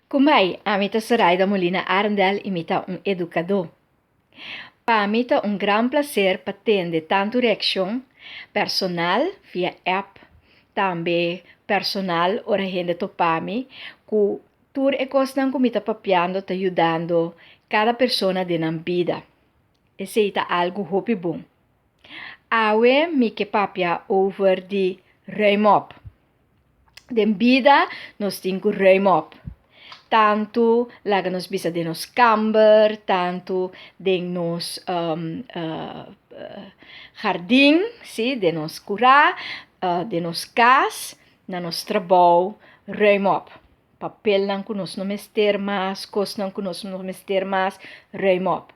Kumbai, ami ta Soraida Molina Arendel i mi ta un edukadó. Pa mi ta un gran plaser pa tende tantu reakshon personal via app, tambe personal ora hende topa mi, ku tur e kosnan ku mi ta papiando ta yudando kada persona den nan bida. Esei ta algu hopi bon. Awe mi ke papia over di ruim op. Den bida nos tin ku ruim op. Tantu laga nos bisa den nos kamber, tantu den nos hardin, si, den nos kurá, den nos kas, na nos trabou, ruim op. Papelnan ku nos no mester mas, kosnan ku nos no mester mas, ruim op.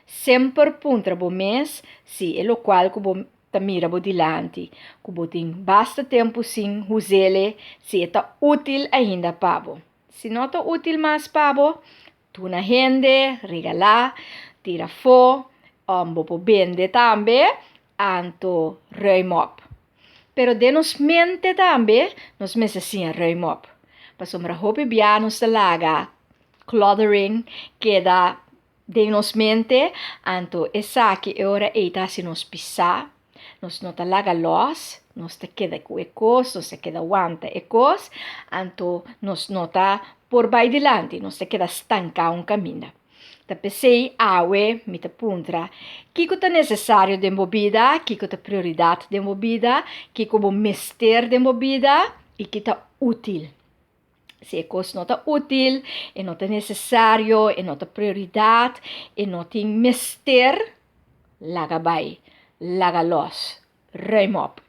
Semper puntra bo mes si e lokual ku bo ta mira bo dilanti, ku bo tin basta tempu sin huz'ele, si e ta útil ainda pa bo. Si no ta útil mas pa bo, duna hende, regalá, tira afó, bo por bende tambe, anto ruim op. Pero den nos mente tambe nos mester siña ruim op, pasobra hopi bia nos ta laga cluttering keda den nos mente, anto esaki e ora ei ta hasi nos pisá, nos no ta laga lòs, nos ta keda ku e kos, nos ta keda wanta e kos, anto nos no ta por bai dilanti, nos ta keda stanká un kaminda. Ta p'esei awe mi ta puntra, kiko ta nesesario den bo bida, kiko ta prioridat den bo bida, kiko bo mester den bo bida i ki ta útil? Si e kos no ta útil, e no ta nesesario, e no ta prioridat, e no tin mester, laga bai, laga lòs, ruim op.